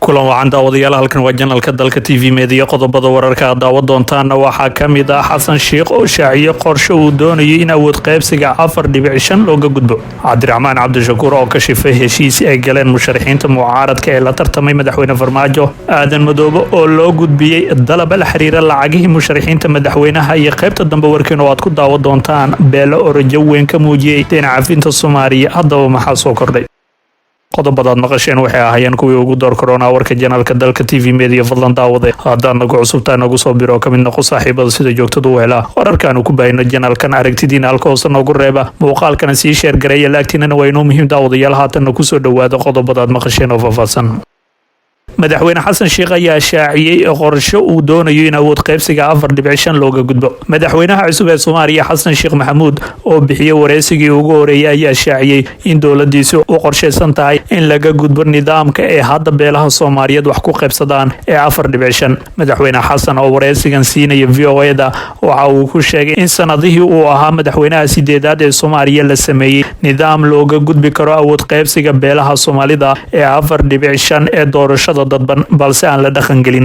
Kulan wacan daawadayaal, halkan waa janalka Dalka TV Media. Qodobada wararka aad daawan doontaana waxaa ka mid ah Xasan Sheikh oo shaaciye qorshe uu doonayay in awood qaybsiga 4.5 looga gudbo, Cabdiraxmaan Cabdishakuur oo ka shifay heshiis ay galeen musharaxiinta mucaaradka ee la tartamay madaxweyne Farmaajo, Aadan Madoobe oo loo gudbiyey dalaba la xiriira lacagihii musharaxiinta madaxweynaha, iyo qaybta dambe warkiin oo aad ku daawan doontaan beelo oo rajo weyn ka muujiyey deyn cafinta Soomaaliya. Haddaba maxaa soo kordhay? Qodobadaad maqasheen waxay ahaayeen kuwii ugu door koronaa warka janalka Dalka TV Media. Fadlan daawade, haddaad nagu cusubtahay, nagu soo biro, ka mid noqo saaxiibada sida joogtada u helaa wararkaanu ku baahino janalkan. Aragtidiina halka hoose noogu reeba, muuqaalkana sii share gareeya, like-tiinana waa inoo muhiim. Daawadayaal, haatanna kusoo dhowaada qodobadaad maqasheen oo faahfaahsan. Madaxweyne Xasan Sheikh ayaa shaaciyey qorsho uu doonayo in awood qaybsiga 4.5 looga gudbo. Madaxweynaha cusub ee Soomaaliya, Xasan Sheekh Maxamuud, oo bixiyey wareysigii ugu horeeyay, ayaa shaaciyey in dowladiisu u qorshaysan tahay in laga gudbo nidaamka ee hadda beelaha Soomaaliyeed wax ku qaybsadaan ee 4.5. Madaxweyne Xasan oo wareysigan siinaya VOA-da waxa uu ku sheegay in sanadihii uu ahaa madaxweynaha sideedaad ee Soomaaliya la sameeyey nidaam looga gudbi karo awood qaybsiga beelaha Soomaalida ee 4.5 ee doorashada dadban, balse aan la dhaqangelin.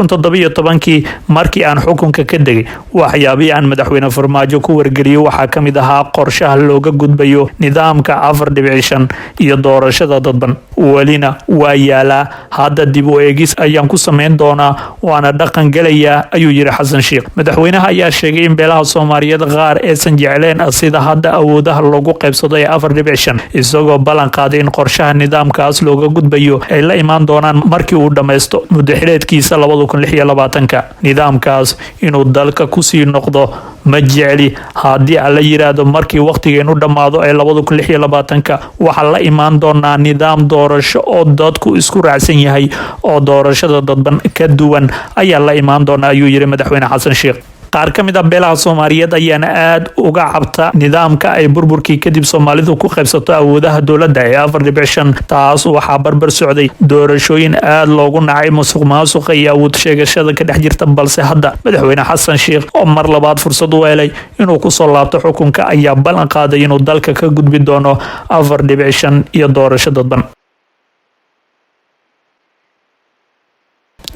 2017-kii markii aan xukunka ka degay, waxyaabihii aan madaxweyne Farmaajo ku wargeliyey waxaa ka mid ahaa qorshaha looga gudbayo nidaamka 4.5 iyo doorashada dadban, welina waa yaalaa. Hadda dib u eegis ayaan ku sameyn doonaa, waana dhaqan gelayaa, ayuu yiri Xasan Sheikh. Madaxweynaha ayaa sheegay in beelaha Soomaaliyeed qaar aysan jecleen sida hadda awoodaha lagu qaybsado ee 4.5, isagoo ballan qaaday in qorshaha nidaamkaas looga gudbayo ay la imaan doonaan markii uu dhammaysto muddo xileedkiisa 2026-ka. Nidaamkaas inuu dalka kusii noqdo ma jecli. Haddii aan la yiraahdo, markii wakhtigeenu dhammaado ee 2026-ka, waxaa la imaan doonaa nidaam doorasho oo dadku isku raacsan yahay oo doorashada dadban ka duwan ayaa la imaan doonaa, ayuu yiri madaxweyne Xasan Sheekh. Qaar ka mid ah beelaha Soomaaliyeed ayaana aada uga cabta nidaamka ay burburkii kadib Soomaalidu ku qaybsato awoodaha dowladda ee 4.5. Taas waxaa barbar socday doorashooyin aada loogu nacay, musuq maasuqa iyo awood sheegashada ka dhex jirta. Balse hadda madaxweyne Xasan Sheikh oo mar labaad fursad u helay inuu kusoo laabto xukunka ayaa ballan qaaday inuu dalka ka gudbi doono 4.5 iyo doorasho dadban.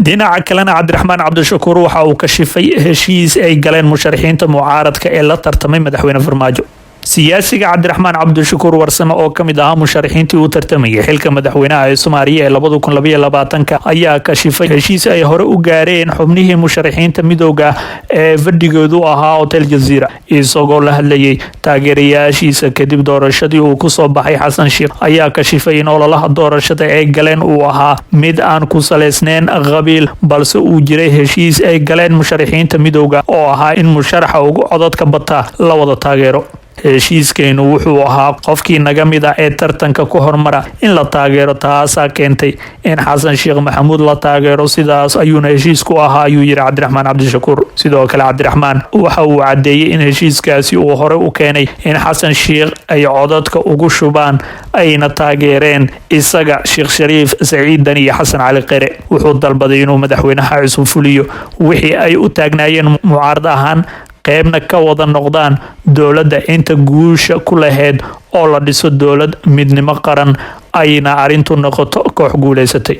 Dhinaca kalena, Cabdiraxmaan Cabdishakuur waxa uu ka shifay heshiis ay galeen musharaxiinta mucaaradka ee la tartamay madaxweyne Farmaajo. Siyaasiga Cabdiraxmaan Cabdishakuur Warsame, oo ka mid ahaa musharaxiintii u tartamayay xilka madaxweynaha ee Soomaaliya ee 2022-ka, ayaa kashifay heshiis ay hore u gaareen xubnihii musharaxiinta midooda ee fadhigoodu ahaa Hotel Jaziira. Isagoo la hadlayay taageerayaashiisa kadib doorashadii uu kusoo baxay Xasan Sheikh, ayaa kashifay in ololaha doorashada ay galeen uu ahaa mid aan ku salaysnayn qabiil, balse uu jiray heshiis ay galeen musharaxiinta midooda oo ahaa in musharaxa ugu codadka bata la wada taageero. Heshiiskeenu wuxuu ahaa qofkii naga mid ah ee tartanka ku hormara in la taageero. Taasaa keentay in Xasan Sheekh Maxamuud la taageero, sidaas ayuuna heshiisku ahaa, ayuu yiri Cabdiraxmaan Cabdishakuur. Sidoo kale, Cabdiraxmaan waxa uu caddeeyey in heshiiskaasi uu hore u keenay in Xasan Sheikh ay codadka ugu shubaan, ayna taageereen isaga, Sheekh Shariif, Saciid Dani iyo Xasan Cali Qere. Wuxuu dalbaday inuu madaxweynaha cusub fuliyo wixii ay u taagnaayeen mucaarad ahaan, qeybna ka wada noqdaan dowladda inta guusha ku lahayd, oo la dhiso dowlad midnimo qaran, ayna arrintu noqoto koox guuleysatay.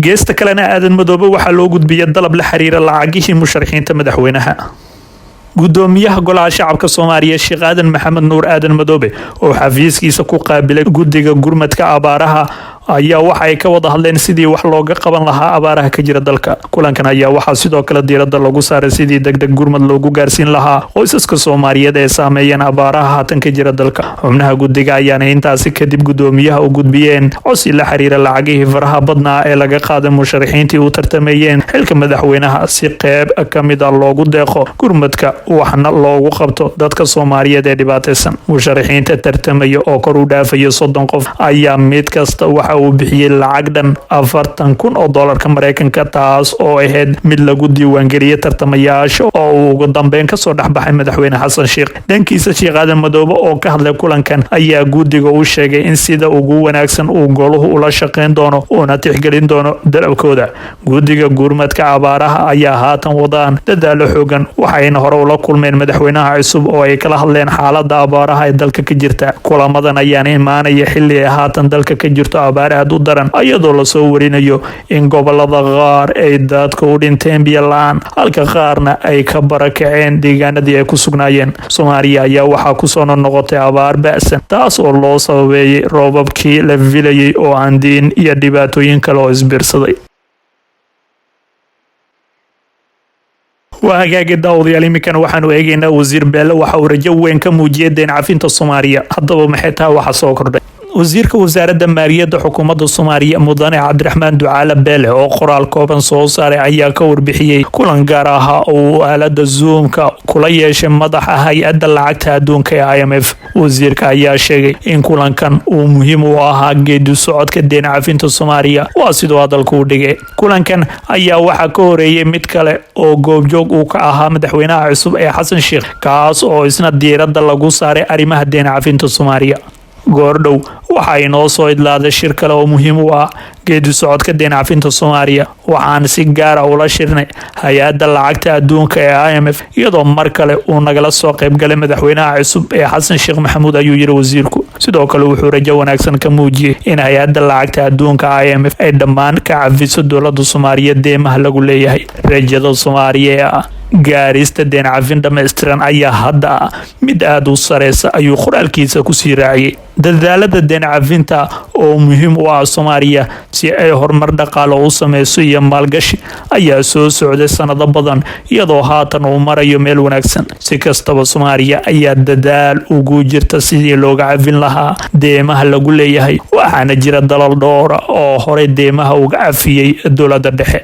Geesta kalena, Aadan Madoobe waxaa loo gudbiyay dalab la xiriira lacagihii musharaxiinta madaxweynaha. Gudoomiyaha Golaha Shacabka Soomaaliya, Sheekh Aadan Maxamed Nuur, Aadan Madoobe, oo xafiiskiisa ku qaabilay guddiga gurmadka abaaraha, ayaa waxa ay ka wada hadleen sidii wax looga qaban lahaa abaaraha ka jira dalka. Kulankan ayaa waxaa sidoo kale diiradda lagu saaray sidii degdeg gurmad loogu gaarsiin lahaa qoysaska Soomaaliyeed ee saameeyeen abaaraha haatan ka jira dalka. Xubnaha guddiga ayaana intaasi kadib gudoomiyaha u gudbiyeen codsi la xiriira lacagihii faraha badnaa ee laga qaaday musharaxiintii u tartamayeen xilka madaxweynaha, si qeyb ka mid ah loogu deeqo gurmadka, waxna loogu qabto dadka Soomaaliyeed ee dhibaataysan. Musharaxiinta tartamaya oo kor u dhaafaya 30 qof ayaa mid kasta waxa Waxa uu bixiyey lacag dhan 40,000 oo doolarka Mareykanka, taas oo ahayd mid lagu diiwaangeliyey tartamayaasha oo uu ugu dambeyn kasoo dhexbaxay madaxweyne Xasan Sheekh. Dhankiisa, Sheekh Aadan Madoobe oo ka hadlay kulankan ayaa guddiga u sheegay in sida ugu wanaagsan uu goluhu ula shaqeyn doono, uuna tixgelin doono dalabkooda. Guddiga gurmadka abaaraha ayaa haatan wadaan dadaalo xoogan, waxayna hore ula kulmeen madaxweynaha cusub oo ay kala hadleen xaalada abaaraha ee dalka ka jirta. Kulamadan ayaana imaanaya xilli ay haatan dalka ka jirto abaar aad u daran, iyadoo lasoo warinayo in gobolada qaar ay dadka u dhinteen biyo la-aan, halka qaarna ay ka barakaceen deegaanadii ay ku sugnaayeen. Soomaaliya ayaa waxaa kusoo noqnoqotay abaar ba'san, taas oo loo sababeeyey roobabkii la filayay oo aan diin iyo dhibaatooyin kale oo isbiirsaday. Waa hagaagi, daawadayaal, iminkan waxaanu eegaynaa wasiir Beele waxa uu rajo weyn ka muujiyay deen cafinta Soomaaliya. Haddaba maxay tahay waxa soo kordhay? Wasiirka wasaaradda maaliyadda xukuumadda Soomaaliya, mudane Cabdiraxmaan Ducaale Beele, oo qoraal kooban soo saaray ayaa ka warbixiyey kulan gaar ahaa oo uu aalada Zoomka kula yeeshay madaxa hay-adda lacagta adduunka ee IMF. Wasiirka ayaa sheegay in kulankan uu muhiim u ahaa geedi socodka deen cafinta Soomaaliya, waa siduu hadalka u dhigay. Kulankan ayaa waxaa ka horeeyey mid kale oo goobjoog uu ka ahaa madaxweynaha cusub ee Xasan Sheekh, kaas oo isna diiradda lagu saaray arrimaha deen cafinta Soomaaliya. Goordhow waxa inoo soo idlaaday shir kale oo muhiim u ah geedi socodka deen cafinta Soomaaliya. Waxaan si gaara ula shirnay hay-adda lacagta adduunka ee IMF, iyadoo mar kale uu nagala soo qaybgalay madaxweynaha cusub ee Xasan Sheekh Maxamuud, ayuu yiri wasiirku. Sidoo kale wuxuu rajo wanaagsan ka muujiyey in hay-adda lacagta adduunka IMF ay dhammaan ka cafiso dowladda Soomaaliya deemaha lagu leeyahay. Rajada Soomaaliya ee ah gaarista deen cafin dhammaystiran ayaa hadda ah mid aada u sareysa, ayuu qoraalkiisa kusii raaciyey. Dadaalada deen cafinta oo muhiim u ah Soomaaliya si ay horumar dhaqaalo u sameyso iyo maalgashi ayaa soo socday sanado badan, iyadoo haatan uu marayo meel wanaagsan. Si kastaba, Soomaaliya ayaa dadaal ugu jirta sidii looga cafin lahaa deemaha lagu leeyahay, waxaana jira dalal dhowra oo horey deemaha uga cafiyey dowladda dhexe.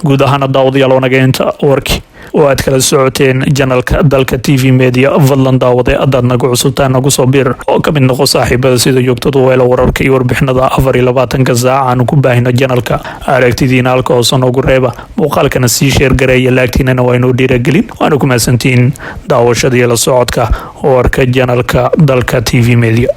Guud ahaana, daawadayaal, wanageynta warkii oo aad kala socoteen janalka Dalka TV Media. Fadlan daawade, haddaad nagu cusubtaa, nagu soo bir oo ka mid noqo saaxiibada sida joogtada weela wararka iyo warbixinada 24-ka saac aanu ku baahino janalka. Aragtidiina halka hoose noogu reeba, muuqaalkana sii share gareeya, laagtiinana waa inoo dhiiragelin. Waana ku mahadsantihiin daawashada iyo la socodka warka janalka Dalka TV Media.